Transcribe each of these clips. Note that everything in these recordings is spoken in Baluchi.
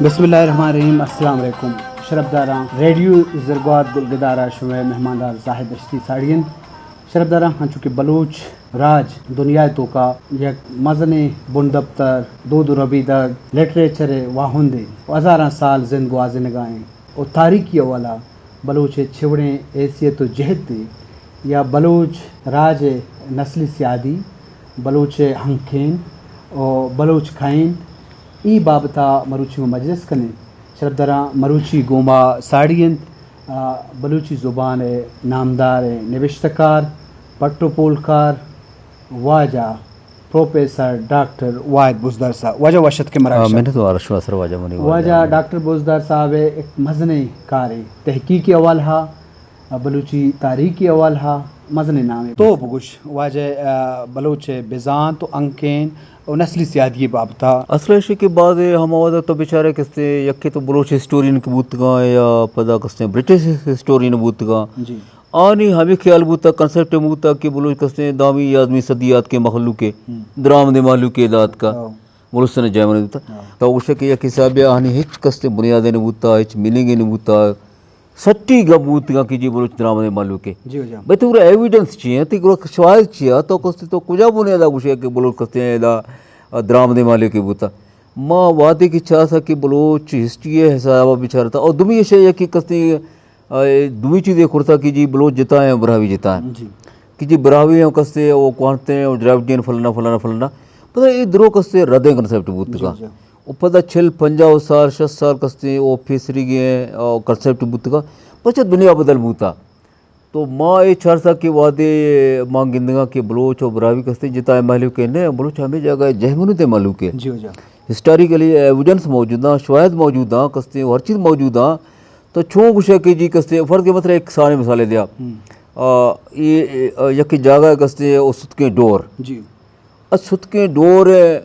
بسم اللہ الرحمن الرحیم۔ السلام علیکم۔ شرپداراں، ریڈیو زرگوات گلگدار ءَ شمئے مہماندار زاہد رشتی ساڑی انت۔ شرپداراں، ہنچو کہ بلوچ راج دنیا ءِ توکا یک مزنیں بندپتر، دود و ربیدگ، لٹریچر ءِ واہندے و ہزاراں سال زند گوازینگا ایں و تاریخی حوالہ بلوچ ءِ چوڑیں حیثیت و جہتے یا بلوچ راج ءِ نسلی سیادی، بلوچ ءِ ہنکین و بلوچ کئین، ای بابتا مروچی ما مجلس کنیں۔ شرپداراں، مروچی گوما ساڑی انت، آ، بلوچی زبان ءِ نامدار ءِ نبشتہ کار، پٹ و پولکار، واجہ پروفیسر ڈاکٹر واحد بزدار صاحب۔ واجہ وش اتکے مراگش ءَ۔ منت وار شما سر واجہ منی واجہ واجہ۔ ڈاکٹر بزدار صاحب ءِ ایک مزنیں کارے، تحقیقی حوالہ ءَ، بلوچی تاریخی حوالہ ءَ مزنیں نامے۔ تو بگوش واجہ، آ، بلوچ ءِ بزانت و ہنکین و نسلی سیادی ءِ بابتا۔ اصل ایشی کہ بعد ہما وہدا تو بچارے کستے یکے تو بلوچ ہسٹورین کہ بوتگاں یا پدا کستے برٹش ہسٹورین بوتگاں۔ جی۔ آنی ہمے خیال بوتا، کنسپٹ بوتا کہ بلوچ کستے دہمی یازدہمی صدی آتکیں مخلوقے، ہم۔ درآمدیں مخلوقے ادا آتکا۔ ہاں۔ بلوچستان ءِ جہمنند بوتا۔ ہاں۔ تو گوشے کہ یک حسابے آنی ہچ کستے بنیادے نہ بوتا، ہچ میننگے نہ بوتا۔ سٹی گپ بوتگاں کہ جی بلوچ درآمدیں مخلوقے۔ جی ہو جان۔ بھئی تو گڑا ایویڈنس چی انت؟ تو گڑا شواہد چی انت؟ تو کستے تو کجا بنیادا گوشے کہ بلوچ کستے ادا درآمدیں مخلوقے بوتا؟ ما وہدے کہ چارتا کہ بلوچ ہسٹری ءِ حسابا بچارتا۔ اور دومی ایشی کہ کستے، آ، دومی چیزے کرتا کہ جی بلوچ جتا ہیں، براہوئی جتا ہیں۔ جی۔ کہ جی براہوئی ہم کستے او کوانتے او ڈراویڈین فلانا فلانا فلانا۔ پدا اے درو کستے ردیں کنسپٹ بوتگا۔ جی، جی۔ او پدا چل پنجاہ سال، شست سال کستے او پیسریگیں او کنسپٹ بوتگا۔ پچا دنیا بدل بوتا۔ تو ما اے چارتا کہ وہدے ما گندگا کہ بلوچ و براہوئی کستے جتا مخلوقے نہ، بلوچ ہمے جاگہ جہمنند مخلوقے۔ جی ہو جان۔ ہسٹوریکلی ایویڈنس موجوداں، شواہد موجوداں، کستے ہر چیز موجوداں۔ تو چون گوشے کہ جی کستے فرض کے مطلب ایک سارے مثالے دیا۔ ہم۔ آ، اے، اے، آ، یکے جاگہ کستے او ستکیں ڈور۔ جی۔ ا ستکیں ڈور ءِ،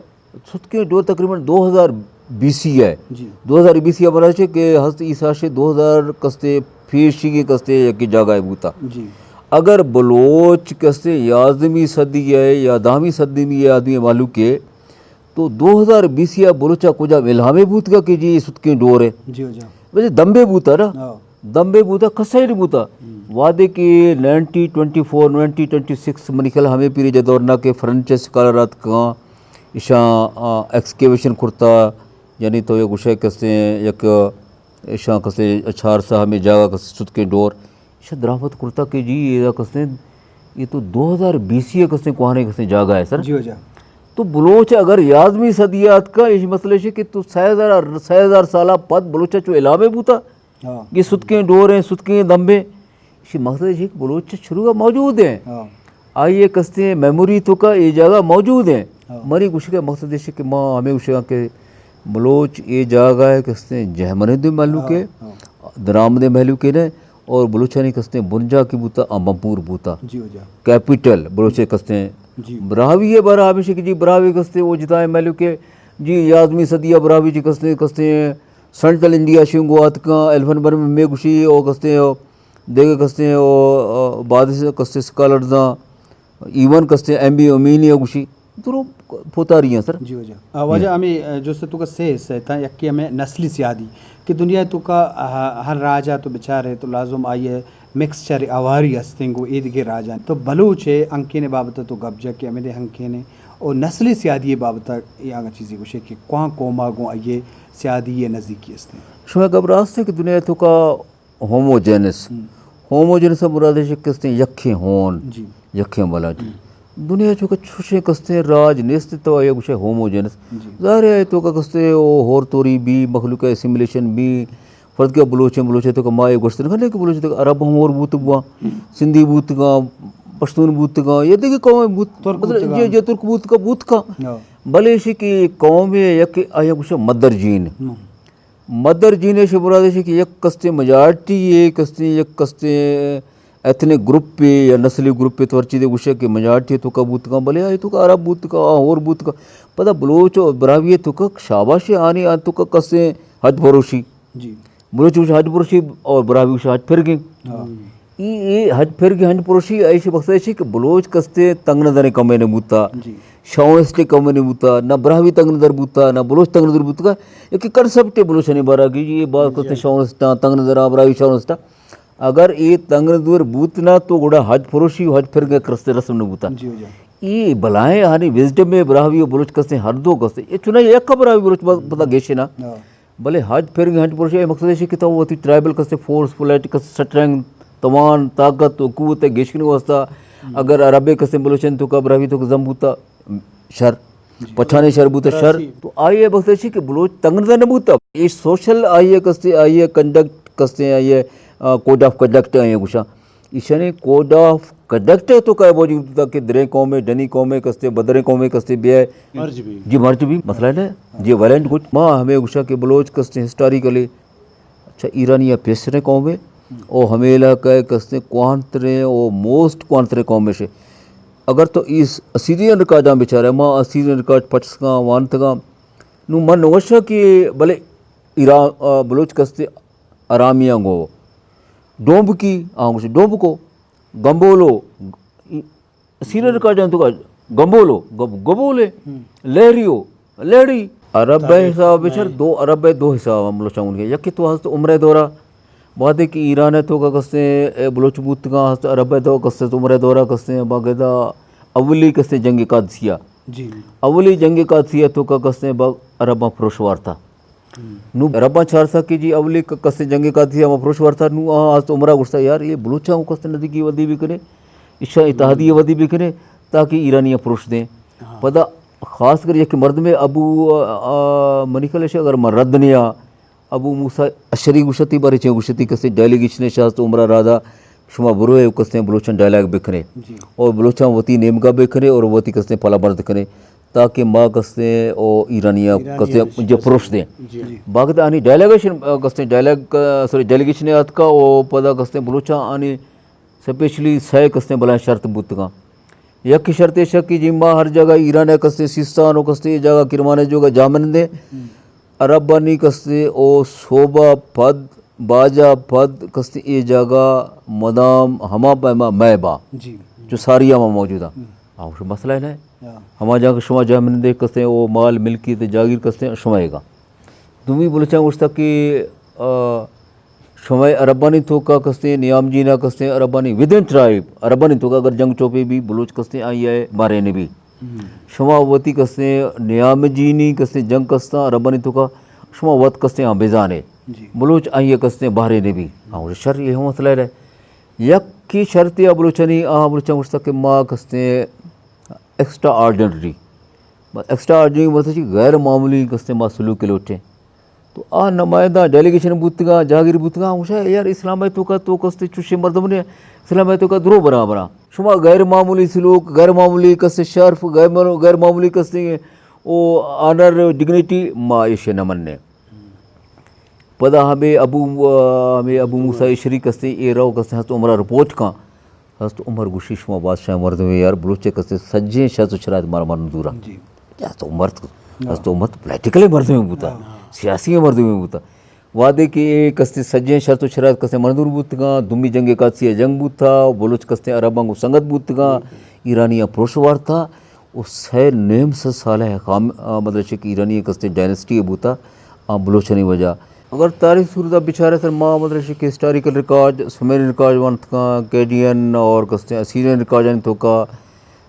ستکیں ڈور تقریباً دو ہزار بی سی ءِ۔ جی۔ دو ہزار بی سی ءِ برابر چہ کہ ہست عیسیٰ شے دو ہزار کستے پیشی کے کستے یکے جاگہ بوتا۔ جی۔ اگر بلوچ کستے یازدہمی صدی ءِ یا دہمی صدی ءِ آدمی مخلوقے، تو دو ہزار بی سی ءَ بلوچ ءَ کجا الہامے بوتگا کہ جی ستکیں ڈور ءِ؟ جی ہو جان۔ بلے دمبے بوتا نا۔ ہاں۔ دمبے بوتا، کسے نہ بوتا۔ ہم۔ وہدے کہ nineteen twenty four, nineteen twenty six منی خیال ہمے پیریڈ ءِ دورنا کہ فرینچ اسکالر آتکاں، ایشاں، آ، ایکسکیویشن کرتا، یعنی تو یک گوشے کسے یک ایشاں کسے اچھارسا ہمے جاگہ کسے ستکیں ڈور، ایشاں درآمد کرتا کہ جی اے کسے، اے تو دو ہزار بی سی ءِ کسے کوہنیں کسے جاگہ ہے سر۔ جی ہو جان۔ تو بلوچ اگر یازدہمی صدی ءَ آتکا، ایش مسئلہ ایش کہ تو سئے ہزار، سئے ہزار سال ءَ پد بلوچ ءَ چو الہامے بوتا۔ ہاں۔ یہ ستکیں ڈور ہیں، ستکیں دمبے۔ ایشی مقصد ہے کہ بلوچ شروع ءَ موجود ہیں۔ ہاں۔ آئی ءِ کستے میموری توکا اے جاگہ موجود ہیں۔ ہاں۔ منی گوشگ ءِ مقصد ہے کہ ما ہمے گوشگاں کہ بلوچ اے جاگہ ءِ کستے جہمنند مخلوقے، ہاں، ہاں۔ درآمدیں مخلوقے نہ، اور بلوچانی کستے بنجا کی بوتا، آ بمپور بوتا۔ جی ہو جان۔ کیپٹل بلوچ ءِ کستے۔ جی۔ براہوئی ءِ بارہ ہمیشہ کہ جی براہوئی کستے او جتائیں مخلوقے، جی یازدہمی صدی ءَ براہوئی جی کستے، کستے سینٹرل انڈیا شنگو آتکاں، ایلیفنٹ برمے گوشی، او کستے، او دیگہ کستے، او، او، بعد کستے اسکالرزاں، ایون کستے ایم بی امینی ءَ گوشی، درو پوتاری ہیں سر۔ جی واجہ۔ آ، واجہ، جی۔ ہمیں، آ، جست توکا سے حصہ تھا، یکی ہمیں نسلی سیادی کہ دنیا توکا، آ، ہر راج ءَ تو بچارے تو لازم آئی ءِ مکسچر آواری ہستیں گو اے دگہ راجاں۔ تو بلوچ ءِ ہنکین ءِ بابت ءَ تو گپ جا کہ ہمیں دے ہنکین ءِ او نسلی سیادی ءِ بابت ءَ اے آگا چیزے گوشے کہ کواں قوم ءَ گوں آئی ءِ سیادی ءِ نزدیکی ہستیں۔ شما گپ راست ہے کہ دنیا توکا ہوموجینس۔ ہم۔ ہوموجینس ءِ مراد ایش کستیں یکیں ہون، جی۔ یکیں بلڈ۔ ہم۔ دنیا چوکہ چوشیں کستیں راج نیست تو آئی گوشے ہوموجینس۔ جی۔ ظاہر ہے توکا کستیں او ہور توری بی، مخلوق اسیمیلیشن بی، فرض کہ بلوچیں، بلوچے توکا ما اے گوشت نہ کنیں کہ بلوچے توکا عرب ہم ہور بوتگاں، ہم۔ سندھی بوتگاں، پشتون بوتگاں، یا دیگہ قوم بوت-، ترک مطلب، بوتگاں۔ جی، جی، ترک بوتگاں، بوتگاں۔ ہاں۔ بلے ایشی کہ قوم یک آئی گوشے مدر جین۔ ہم۔ مدر جینش مراد ایش کہ یک کستیں مجارٹی یے، کستیں، یک کستیں ایتھنک گروپے یا نسلی گروپے تو ہر چیزے گوشے کہ مجارٹی توکا بوتگاں، بلے آئی توکا عرب بوتگاں، آ ہور بوتگاں۔ پدا بلوچ و براہوئی توکا شاباش آنی آ توکا کستیں حج فروشی۔ جی۔ بلوچ گوشے حج فروشی اور براہوئی گوشے حج پھرگیں۔ ہاں۔ ای، ای حج پھرگی ہنج پروشی ایشی مقصد ایشی کہ بلوچ کستے تنگ نظریں قومے نہ بوتا، جی۔ شاونسٹیں قومے نہ بوتا، نہ براہوی تنگ نظر بوتا، نہ بلوچ تنگ نظر بوتا، یکی کنسپٹ بلوچانی بارا کہ یہ باز جی، کستے جی۔ شاونسٹاں، تنگ نظراں، براہوی شاونسٹاں۔ اگر اے تنگ نظر بوت نہ تو گڑا حج پروشی و حج پھرگی کستے رسم نہ بوتا۔ جی، جی۔ ای بلائیں آنی وزڈم میں براہوی و بلوچ کستے ہر دو کستے۔ یہ چنا یک براہوی بلوچ پتا گیشے نا۔ ہاں۔ بلے حج پھرگی ہنج پروشی اے مقصد ایشی کہ تو وتی ٹرائبل کستے فورس، پولیٹیکل سٹرینگتھ، توان، طاقت و قوت گیشکنی واسطہ ہم۔ اگر عربے کستے بلوچن توکا براہوی توکا زم بوتا شر، جی۔ پٹھانے شر بوتا شر، تو آئی اے مقصد ایشی کہ بلوچ تنگ نظر نہ بوتا۔ اے سوشل آئی اے کستے، آئی اے کنڈکٹ کستے، آئی اے، آ، کوڈ آف کنڈکٹ آئی اے گوشاں۔ ایشانی کوڈ آف کنڈکٹ ءِ توکا موجود بوتا کہ دریں قومے، ڈنی قومے کستے، بدریں قومے کستے بیائے۔ مرج بی۔ جی، مرج بی، مسئلہ نہ۔ جی، ویلنٹ گڈ۔ ما ہمے گوشاں کہ بلوچ کستے ہسٹوریکلی، اچھا، ایرانی ءَ پیسریں قومے، او ہمے علاقہ ءِ کستے کوہنتریں او موسٹ کوہنتریں قومے شے۔ اگر تو اس اسیرین ریکارڈاں بچارے، ما اسیرین ریکارڈ پچسکاں، وانتگاں، نو من نوشا کہ بلے ایران، آ، بلوچ کستے آرامیاں گو۔ ڈومبکی، آ، گوشے ڈومبکو۔ گمبولو، سینئر ریکارڈ انت گمبولو، گب-، گبولے، ہم۔ لہریو، لہڑی۔ عرب ءِ تاریخ حساب بچار، دو عرب ءِ دو حساب ہم بلوچاں گون کے۔ یکے تو ہست عمرے دورا، وہدے کہ ایران ءِ توکا کستے، اے، بلوچ بوتگاں، ہست عرب ءِ دو کستے، عمرے دورا کستے، باقاعدہ اولی کستے جنگ قادسیہ۔ جی۔ اولی جنگ قادسیہ توکا کستے با عرباں پروش وارتا۔ ہم۔ نوں عرباں چارتا کہ جی اولی ک-، کستے جنگ قادسیہ ما پروش وارتا، نوں آ ہست عمرا گوشتا، یار، اے بلوچاں کو کستے نزدیکی ودی بکنے، ایشاں اتحادی ودی بکنے، تاکہ ایرانیاں پروش دیں۔ ہاں۔ پدا خاص کر یک مردمے ابو، آ، آ، منی خیال اش اگر من رد نیا، ابو موسیٰ اشعری گوشتی، بارے چے گوشتی، کستے ڈیلیگیشن شاہ ہست عمرا رادا شما بروئے کستے بلوچاں ڈائلاگ بکنے۔ جی۔ اور بلوچاں وتی نیمگا بکنے اور وتی کستے پلا برد کنے۔ تاکہ ما کستے او ایرانیاں ایرانی کستے ایرانی جو پروش دیں۔ جی۔ جی۔ باقاعدہ آنی ڈیلیگیشن، آ، کستے ڈیلیگ-، آ، سوری، ڈیلیگیشن آتکا او پدا کستے بلوچاں آنی سپیشلی سئے کستے بلائیں شرط بوتگاں۔ یک شرط ایشا کہ جی ما ہر جگہ ایران ءِ کستے سیستان و کستے اے جگہ کرمان ءِ جوگا جامن دیں۔ ہم۔ عربانی کستے او صوبہ پد، باجا پد کستے اے جگہ مدام ہما پیما مئے با۔ جی۔ جو ساری ہما موجود ہیں۔ ہم۔ آ، مسئلہ نہ ہے۔ ہاں۔ ہما جاگہ شما جاہ منندے کستے او مال ملکیت جاگیر کستے شما ایگا۔ دومی بلوچاں گوشتا کہ، آ، شما عربانی توکا کستے، نیام جینا کستے، عربانی ودن ٹرائب، عربانی توکا اگر جنگ چوپے بی، بلوچ کستے آئی اے مارے نہ بی۔ ہم۔ شما وتی کستے نیام جینی کستے جنگ کستا عربانی توکا، شما وت کستے آ بزانے۔ جی۔ بلوچ آئی اے کستے بارے نہ بی۔ ہاں، شر یہ مسئلہ ہے۔ یک کی شرط یا بلوچانی، آ بلوچاں گوشتا کہ ما کستے ایکسٹرا آرڈنری۔ بس ایکسٹرا آرڈنری مطلب چی؟ غیر معمولی کستے ما سلوک لوٹیں۔ تو آ نمائندہ ڈیلیگیشن بوتگا، جاگیر بوتگا، ہم گوشا، یار، اسلام ءِ توکا تو کستے چوشیں مردم نے، اسلام ءِ توکا درو برابر آ۔ شما غیر معمولی سلوک، غیر معمولی کستے شرف، غیر مر-، غیر معمولی کستے او آنر، ڈگنیٹی، ما ایشے نہ مننے۔ پدا ہمے ابو، ہمے ابو موسیٰ اشعری کستے، اے رو کستے، ہست عمرا رپورٹ کاں۔ ہست عمر گوشی، شما بادشاہ مردمے یار، بلوچ کستے سجیں شرط و شرائط مارا منظور آ۔ جی۔ ہست عمر تو، ہست عمر تو پولیٹیکل مردمے بوتا، ہاں۔ سیاسی مردمے بوتا۔ وہدے کہ اے کستے سجیں شرط و شرائط کستے منظور بوتگاں، دومی جنگ قادسیہ جنگ بوتا، بلوچ کستے عرباں گوں سنگت بوتگاں، ایرانیاں پروش وارتا، و سئے نیم سد سالہ خام-، آ، مطلب چہ کہ ایرانی کستے ڈائنسٹی بوتا، آ، بلوچانی وجہ۔ اگر تاریخ صورت بچارے سر ما مطلب چہ کہ ہسٹوریکل ریکارڈ، سومرین ریکارڈ وانت کاں، کیڈین اور کستے اسیرین ریکارڈانی توکا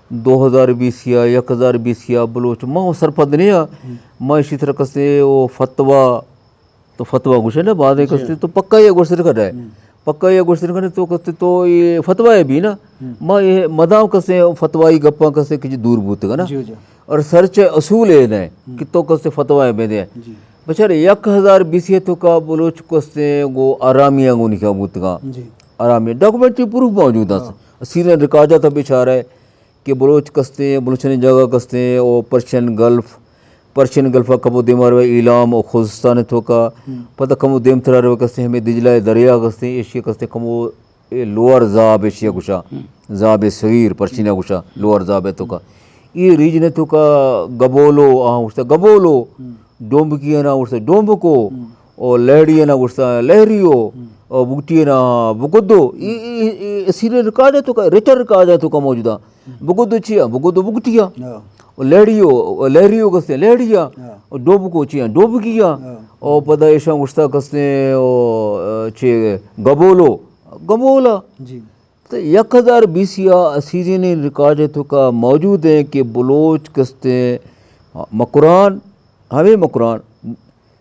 دو ہزار بیس یا یک ہزار بیس یا بلوچ ما سرپد نہیں آ۔ ہم۔ ما اسی طرح کستے او فتویٰ تو فتویٰ گوشے نا، بازیں جی۔ کستے تو پکا یہ گوشتر کنے۔ ہم۔ پکا یہ گوشتر کنے تو کستے تو یہ فتویٰ ہے بھی نا۔ ہم۔ ما یہ مدام کستے فتوائی گپاں کستے کچھ دور بوتگا نا۔ جی، جی۔ اور سرچ اصول ہے نا ہم۔ کہ تو کستے فتویٰ ہے دے۔ جی۔ بچارے یک ہزار بیسی توکا بلوچ کستے گو آرامیاں گو نکا بوتگا۔ جی۔ آرامی ڈاکومنٹری پروف موجود ہے۔ ہاں۔ اسیرین ریکارڈ تا بچارے۔ کہ بلوچ کستیں، بلوچانی جاگہ کستیں، او پرشین گلف، پرشین گلف ءَ کمو دیما روئے ایلام او خوزستان ءِ توکا، ہم۔ پدا کمو دیمترا روئے کستیں، ہمے دجلہ ءِ دریا کستیں، ایشی ءَ کستیں کمو اے لوئر زاب ایشی ءَ گوشاں، ہم۔ زاب صغیر پرشین ءَ گوشاں، لوئر زاب ءِ توکا۔ اے ریجن ءِ توکا گبولو، آ گوشتا گبولو، ہم۔ ڈومبکی ءَ نا گوشتا ڈومبکو، ہم۔ او لہڑی ءَ نا گوشتا لہریو، ہم۔ او بگٹی نا بگدو، ای، ای، ای، اسیرے ریکارڈ ہے تو کا، ریٹن ریکارڈ ہے تو کا موجود ہے۔ بگدو چیا؟ بگدو بگٹیا۔ ہاں۔ او لہڑیو، او لہریو کستے لہڑیا۔ ہاں۔ او ڈوبکو چیا؟ ڈوبکیا۔ ہاں۔ او پدا ایشاں گشتا کستے او، چے گبولو، گبولا۔ جی۔ تو یک ہزار بیسی آ اسیرین ریکارڈ تو کا موجود ہیں کہ بلوچ کستے مکران، ہمیں مکران،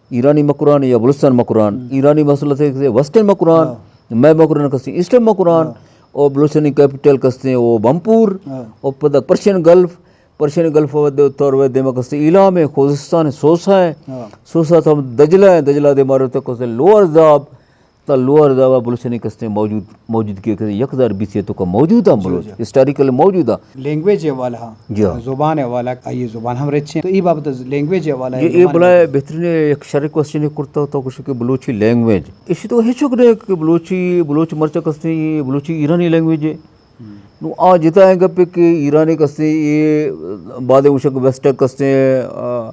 ایرانی مکران یا بلوچستان مکران، ہم۔ ایرانی مسئلہ سے ویسٹرن مکران، ہاں۔ میں مکران کستے ایسٹرن مکران، ہاں۔ اور بلوچستانی کیپٹل کستے وہ بمپور، ہاں۔ اور پدا پرشین گلف، پرشین گلف و دے-، طور و دیما کستے ایلام ہے، خوزستان ہے، سوسا ہے، ہاں۔ سوسا تو ہم دجلہ ہے، دجلہ دے مارو تو کستے لوئر زاب، تا لوئر زاب بلوچستانی کستے موجود، موجود کے کستے یک ہزار بیسی تو کا موجود ہم جی، بلوچ، جی۔ ہسٹوریکل موجود ہے۔ لینگویج حوالہ، ہاں۔ جی ہاں۔ زبان حوالہ، آئیے زبان ہم رچے۔ تو ای بابت لینگویج حوالہ، یہ، یہ زبان بلائے حوالہ۔ بہترین ایک شرک کوشچن کرتا ہوتا کچھ کہ بلوچی لینگویج۔ اسی تو ہچوک نہیں کہ بلوچی، بلوچ مرچا کستے، یہ بلوچی ایرانی لینگویج ہے۔ ہم۔ نو آ جتا ہے گپے کہ ایرانی کستے، یہ بعد اوشک ویسٹر کستے، آ،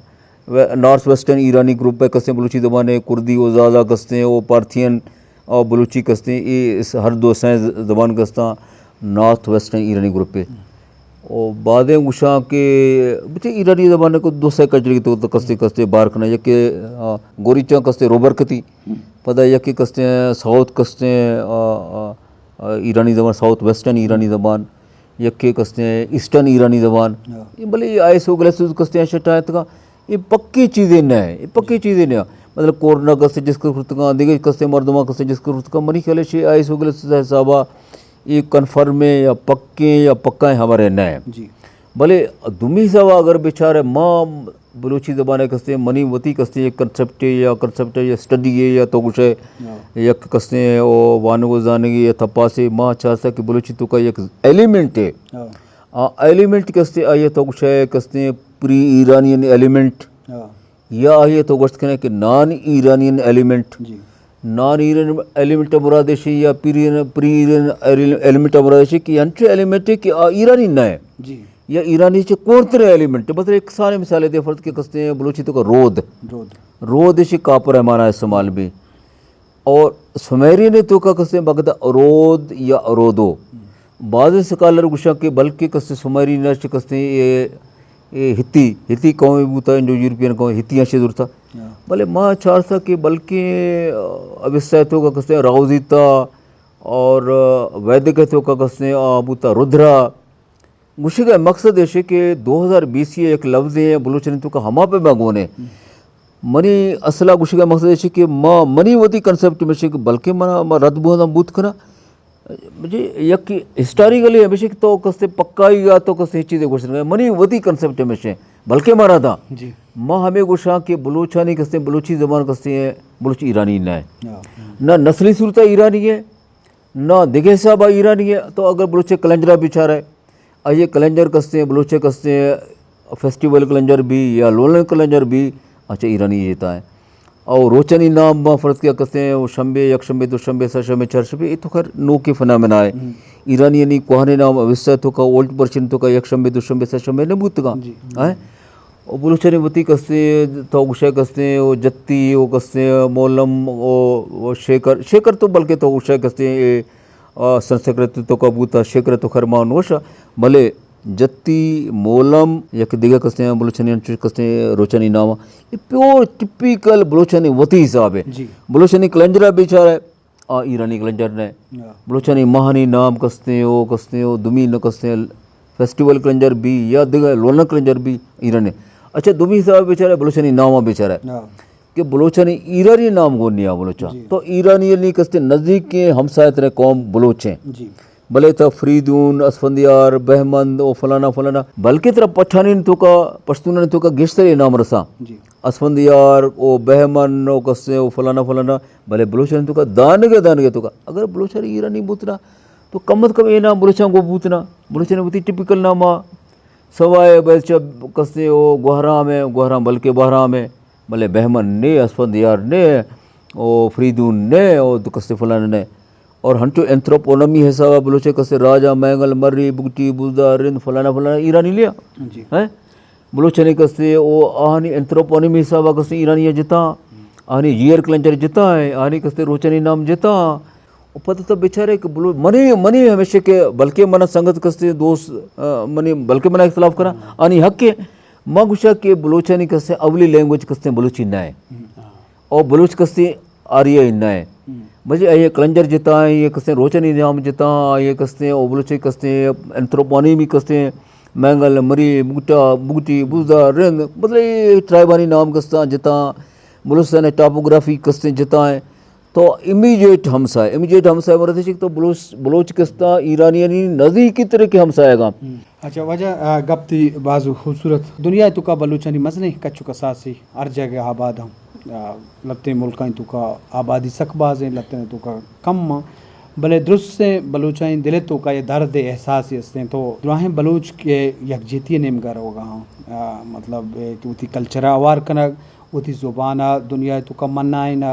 و-، نارتھ ویسٹرن ایرانی گروپ ہے کستے بلوچی زبان ہے، کردی و زازا کستے، و پارتھین و بلوچی کستے، یہ اس ہر دو سائیں ز-، زبان کستا نارتھ ویسٹرن ایرانی گروپ ہے۔ و بعدیں گوشاں کہ بچے ایرانی زبان کو دو سائیں کجری تو، تو کستے، کستے بار کنا، یکے، آ، گوریچاں کستے روبر کتی، پدا یکے کستے ساؤتھ کستے، آ، آ، آ، ایرانی زبان، ساؤتھ ویسٹرن ایرانی زبان، یکے کستے ایسٹرن ایرانی زبان۔ ہاں۔ یہ بلے یہ آئیس و گلیسز کستے ہیں شٹا ہے تکا۔ یہ پکی چیزیں نہ ہے، یہ پکی چیزیں نہ ہے۔ مطلب کورونا کستے جس کو کرتکا، دیگه کستے مردمان کستے جس کو کرتکا، منی خیال ہے شی آئیس و گلیسز حسابا یہ کنفرم ہے یا پکے یا پکا ہے ہمارے نہ ہے۔ جی۔ بلے دومی حسابا اگر بیچارے ما بلوچی زبان ء کستے منی وتی کستے یک کنسپٹ یا کنسپٹ یا اسٹڈی ہے یا تو گوشے ہاں۔ یک کستے او وانگ و زانگی یا تپاسے ما چارسا کہ بلوچی تو کا یک ایلیمنٹ ہے۔ ہاں۔ آ ایلیمنٹ کستے آئی تو گوشے کستے پری ایرانین ایلیمنٹ ہاں۔ یا آئی تو گوشت کنے کہ نان ایرانین ایلیمنٹ۔ جی۔ نان ایرانین ایلیمنٹ مراد ہے یا پری، پری ایرانین ایلیمنٹ مراد ہے کہ انچو ایلیمنٹ ہے کہ آ ایرانی نہ ہے۔ جی۔ یا ایرانی چہ کورتر ایلیمنٹ، مطلب ایک سارے مثال دے فرض کہ کستے ہیں بلوچی تو کا رود۔ رود۔ رود اسی کاپر ہے مانا استعمال بھی۔ اور سمیرین تو کا کستے بغدا رود یا رودو۔ بعض سکالر گوشاں کہ بلکہ کستے سمیرین چہ کستے اے، اے ہتی، ہتی قوم بوتا جو یورپین قوم ہتی اچھے زورتا۔ ہاں۔ بلے ما چارتا کہ بلکہ اوستا تو کا کستے راوزیتا اور ویدک تو کا کستے آ بوتا رودرا۔ گوشگ ء مقصد ایش کہ دو ہزار بیس ء یک لفظے بلوچانی توکا ہما پہ ما گون ہے۔ ہم۔ منی اصلا گوشگ ء مقصد ایش کہ ما، منی وتی کنسپٹ میں کہ بلکہ منا، ما رد بونا بوت کنا۔ جی، یک ہسٹوریکلی ہمیشہ کہ تو کستے پکائی گا تو کستے چیزیں گوشت نہ۔ منی وتی کنسپٹ ہمیشہ بلکہ ما رد آں۔ جی۔ ما ہمیں گوشاں کہ بلوچانی کستے، بلوچی زبان کستے ہیں، بلوچ ایرانی نہ ہے۔ ہاں۔ نہ نسلی صورت ایرانی ہے، نہ دگہ حساب ایرانی ہے۔ تو اگر بلوچ کلنجرا بیچارے، آئی کلنجر کستے ہیں، بلوچ کستے ہیں، فیسٹیول کلنجر بھی یا لولن کلنجر بھی، اچھا ایرانی جیتا ہے۔ اور روچانی نام ما فرض کیا کستے ہیں، وہ شنبے، یک شنبے، دو شنبے، سہ شنبے، چار شنبے، یہ تو خیر نوکے فنامنا ہے۔ ہم۔ ایرانی یعنی کوہنے نام اوستا تو کا، اولڈ پرشین تو کا، یک شنبے، دو شنبے، سہ شنبے نہ بوتگا۔ جی۔ ہیں؟ اور بلوچانی وتی کستے، تو گوشے کستے ہیں، وہ جتی، وہ کستے ہیں، مولم، وہ، وہ شیکر، شیکر تو بلکہ تو گوشے کستے ہیں، آ، سنسکرت تو کا بوتا، شکر تو خیر ما نوشا، بلے جتی، مولم، یک دگہ کستے ہیں، بلوچانی انچوش کستے ہیں، روچانی نام۔ یہ پیور ٹپیکل بلوچانی وتی حساب ہے۔ جی۔ بلوچانی کلنجرا بیچارہ، آ، ایرانی کلنجر نے۔ ہاں۔ بلوچانی ماہانی نام کستے ہیں، وہ کستے ہیں، وہ دمی نہ کستے ہیں، فیسٹیول کلنجر بھی، یا دگہ لونک کلنجر بھی، ایرانی۔ اچھا، دمی حساب بیچارہ بلوچانی نام بیچارہ۔ ہاں۔ کہ بلوچانی ایرانی نام گون نیا بلوچا۔ جی۔ تو ایرانی یعنی کستے نزدیک کے ہمسایہ ترے قوم بلوچ ہیں۔ جی۔ بلے تا فریدون، اسفندیار، بہمند او فلانا فلانا، بلکہ ترا پٹھانی تو کا، پشتونانی تو کا گیشتر یہ نام رسا۔ جی۔ اسفندیار او بہمن او کستے او فلانا فلانا، بلے بلوچانی تو کا دانگے دانگے تو کا۔ اگر بلوچانی ایرانی بوتنا تو کم از کم یہ نام بلوچاں گو بوتنا۔ بلوچانی وتی ٹپیکل نام آ۔ سوائے بس چا کستے او گوہرام ہے، گوہرام بلکہ بہرام ہے۔ بلے بہمن نے، اسفندیار نے، او فریدون نے، او کستے فلان نے۔ اور ہنچو انتھروپونمی حسابا بلوچے کستے راجا، مینگل، مری، بگٹی، بزدار، رند، فلانا فلانا ایرانی لیا۔ جی۔ ہیں؟ بلوچانی کستے او آہانی انتھروپونمی حسابا کستے ایرانی جتا۔ آنی جیئر کلنجر جتا ہے، آنی کستے روچانی نام جتا۔ و پتہ تو بیچارے کہ بلو-، منی، منی ہمیشہ کہ بلکہ منا سنگت کستے دوست، آ، منی بلکہ منا اختلاف کرا، آنی حق ہے۔ ما گوشا کہ بلوچانی کستے اولی لینگویج کستے بلوچی نہ ہے۔ او بلوچ کستے آریائی نہ ہے۔ بجے اے کلنجر جتا ہے، یہ کستے روچانی نام جتا، یہ کستے او بلوچی کستے اینتھروپونیمی کستے مینگل، مری، بوٹا، بوٹی، بوزا، رند، مطلب یہ ٹرائبانی نام کستا جتا، بلوچستان ٹاپوگرافی کستے جتا ہے۔ تو امیجیٹ ہمسائے، امیجیٹ ہمسائے مرد ہے تو بلوچ، بلوچ کستا ایرانیانی نزدیکی طرح کے ہمسائے گا۔ اچھا، واجہ، آ، گپ تی بازو خوبصورت۔ دنیا توکا بلوچانی مزنیں کچ و کساسے ہر جاگہ آباد ہاں۔ آ، لتیں ملکانی توکا آبادی سک بازیں، لتیں توکا کم ہاں۔ بلے درستیں بلوچانی دل توکا یہ درد احساسی استیں۔ تو دراہیں بلوچ کے یکجہتی نیمگا روگا ہاں۔ آ، مطلب، اے، کہ وتی کلچرا آوار کنگ، وتی زبانا دنیا توکا منائینگ،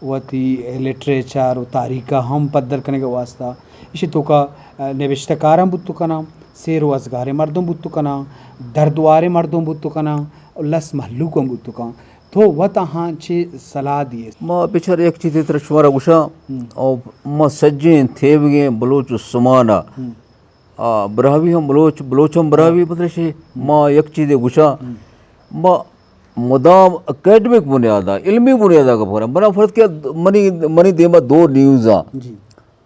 وتی لٹریچر و تاریخا ہم پدر کنگ واسطہ۔ ایشی توکا، آ، نبشتہ کاراں بوت کناں، سیر و ازگاریں مردم بوت کناں، دردواریں مردم بوت کناں، و لس مہلوک ہم بوت کناں۔ تو وت آہاں چے صلاح دیئے؟ ما بچار یک چیزے تر شمارا گوشاں، او ما سجیں تھیوگیں بلوچ و سمانا، آ، براہوی ہم بلوچ، بلوچ ہم براہوی، مطلب شے ما یک چیزے گوشاں، ما مدام اکیڈمک بنیادا، علمی بنیادا گپ کناں۔ بنا فرض کہ منی، منی دیما دو نیوز آں۔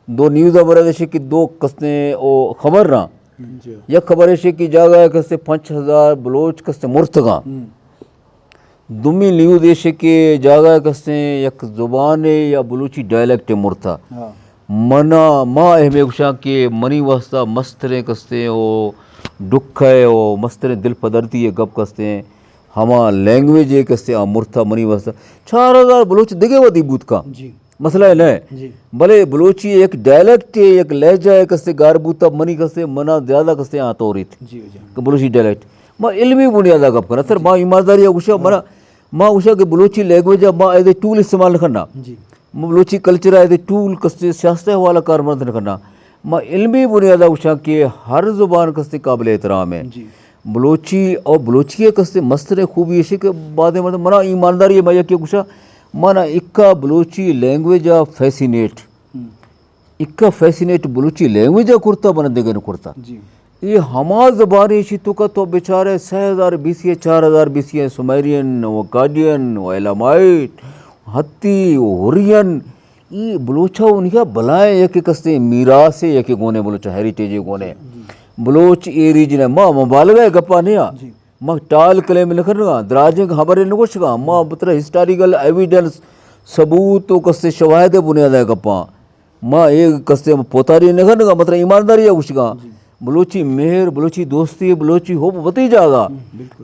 دو نیوز آ برگ ایشی کہ دو کستیں او خبر راں۔ یک خبر ایشی کہ جاگہ کستیں پنچ ہزار بلوچ کستیں مرتگاں۔ دومی نیوز ایشی کہ جاگہ کستیں یک زبانے یا بلوچی ڈائلیکٹ مرتا۔ منا، ما اہمے گوشاں کہ منی واسطہ مستریں کستیں او ڈکھ ہے او مستریں دل پدردی ہے گپ کستیں ہما لینگویج ہے کستیں آ مرتا منی واسطہ۔ چار ہزار بلوچ دگہ ودی بوت کا۔ مسئلہ نہ ہے۔ بلے بلوچی یک ڈائلیکٹ ہے، یک لہجہ ہے، کسے گار بوتا منی کسے منا زیادہ کسے آ توریت۔ کہ بلوچی ڈائلیکٹ۔ ما علمی بنیادا گپ کنا۔ سر ما ایمانداری گوشا منا، ما گوشا کہ بلوچی لینگویج ما ایز اے ٹول استعمال نہ کرنا۔ ما Balochi culture as a tool کسے سیاست حوالہ کار مرد نہ کرنا۔ ما علمی بنیادا گوشا کہ ہر زبان کسے قابل احترام ہے۔ بلوچی اور بلوچی کسے مستر خوبی ہے کہ بعد مطلب منا ایمانداری ہے، ما یکی گوشا منا اکا بلوچی لینگویج آ فیسینیٹ، اکا فیسینیٹ بلوچی لینگویج آ کرتا، بنا دگہ نہ کرتا۔ اے ہما زبان ایشی توکا تو بچارے سہ ہزار بیسی، چار ہزار بیسی، سومیرین و اکادین و ایلامائٹ، ہتی و ہرین، ای بلوچا انہیا بلائیں یک کستے میراث ہے، یک گونے بلوچا ہیریٹیج گونے۔ بلوچ اے ریجن ہے، ما مبالغہ گپا نیا۔ ما ٹال کلیم نہ کرنگا، دراجیں خبریں نہ گوشگا، ما بتر ہسٹوریکل ایویڈنس، ثبوت و کستے شواہد بنیاد ہے گپاں۔ ما اے کستے پوتاری نہ کرنگا، مطلب ایمانداری گوشگا۔ بلوچی مہر، بلوچی دوستی، بلوچی حب وتی جاگہ۔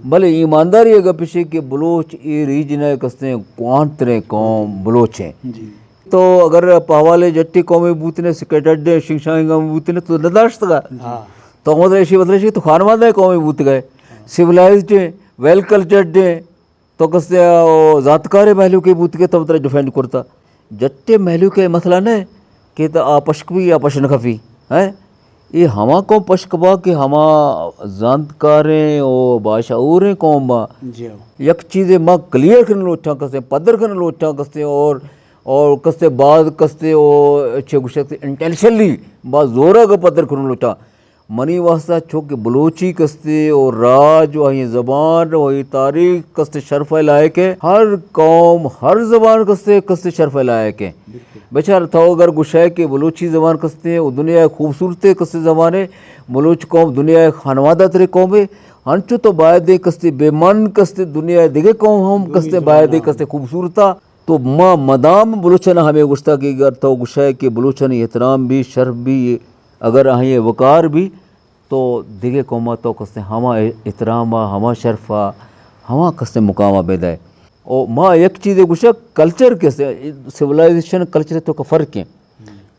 بلے ایمانداری گپ ایشی کہ بلوچ اے ریجن ہے کستے کوانتریں قوم بلوچ ہیں۔ تو اگر پہ حوالے جٹی قومے بوتنے، سکیٹرڈ ہیں، شنگ شانگ ہم بوتنے تو نہ داشتگا۔ تو مطلب ایشی، مطلب ایشی تو خانوادہ قومے بوتگئے، سیولائزڈ ہیں، ویل کلچرڈ ہیں، تو کستے او زانتکاریں مہلوکے بوتگئے تو مطلب ڈیفینڈ کرتا۔ جٹے مہلوک ہے مسئلہ نہ ہے کہ تو آ پشک بھی یا پش نہ کفی، ہیں؟ اے ہما قوم پشک با کہ ہما زانتکاریں او باشعوریں قوم با۔ یک چیزے ما کلیئر کرنے لوٹاں کستے، پدر کرنے لوٹاں کستے اور اور کستے باز کستے او چے گوشت انٹینشنلی باز زورا گپ پدر کرن لوٹا۔ منی واسطہ چونکہ بلوچی کستے او راج و آئی زبان و آئی تاریخ کستے شرف لائق ہے۔ ہر قوم، ہر زبان کستے، کستے شرف لائق ہے۔ بچار تو اگر گوشے کہ بلوچی زبان کستے او دنیا خوبصورت کستے زبان ہے، بلوچ قوم دنیا خانوادہ ترے قوم ہے، انچو تو باید کستے بے من کستے دنیا دگہ قوم ہم کستے باید کستے خوبصورتا۔ تو ما مدام بلوچانا ہمے گوشتا کہ اگر تو گوشئے کہ بلوچانی احترام بی، شرف بی، اگر آئی وقار بی، تو دگہ قوما تو کستیں ہما احتراما، ہما شرفا، ہما کستیں مقاما بدئے۔ او ما یک چیزے گوشا، کلچر کستیں، سیولائزیشن کلچر تو کا فرق ہیں۔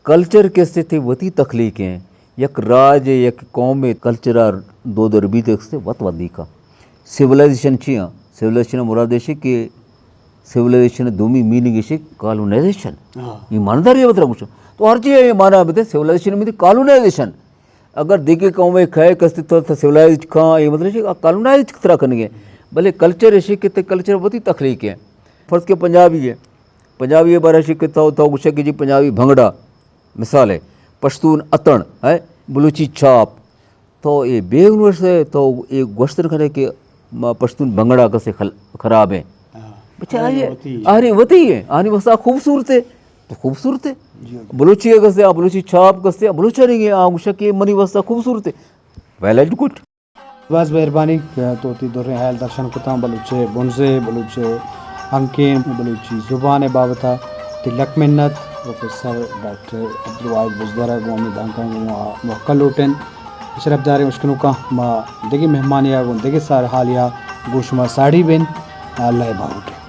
کلچر کستیں تی وتی تخلیق ہیں۔ یک راج، یک قوم کلچر دود و ربیت کستیں وت ودی کا۔ سیولائزیشن چی ہاں؟ سیولائزیشن مراد ایشی کہ سیولائزیشن دومی میننگ ایشی کالونائزیشن۔ ایمانداری ہے بترا گوشو۔ تو ہر چیز یہ مانا بدے، سیولائزیشن میں کالونائزیشن۔ اگر دیگه قوم کھائے کستے تو سیولائزڈ کھاں، یہ مطلب ہے کالونائزڈ کترا کنگے۔ بلے کلچر ایشی کہ تے کلچر وتی تخلیق ہے۔ فرض کے پنجابی ہے۔ پنجابی ءِ بارہ ءَ کہ تو، تو گوشے کہ جی پنجابی بھنگڑا، مثال ہے، پشتون اتن ہے، بلوچی چھاپ، تو اے بے ہنر سے تو اے گوشتن کرے کہ ما پشتون بھنگڑا کسے خل-، خراب ہیں۔ ہاں۔ بچے آئی، آئی وتی ہے۔ آری وتی ہے، آنی وسا خوبصورت ہے، تو خوبصورت ہے۔ جی، جی۔ بلوچی ہے کسے، آ بلوچی چھاپ کسے، آ بلوچ نہیں ہے، آ گوشے کہ منی وسا خوبصورت ہے۔ Well and good. باز مہربانی کہ تو وتی دریں ہیال درشان کتاں بلوچ ءِ بنز ءِ، بلوچ ءِ ہنکین، بلوچی زبان ءِ بابت ءَ۔ تئی لک منت پروفیسر ڈاکٹر عبدالواحد بزدر ءَ گوں ہمے دانکاں گوں ما موکل لوٹیں۔ شرپداریں اشکنوکاں، ما دگہ مہمانے ءَ گوں دگہ سر حالے ءَ گوں شما ساڑی بیں۔ اللہ ءِ باہوٹ۔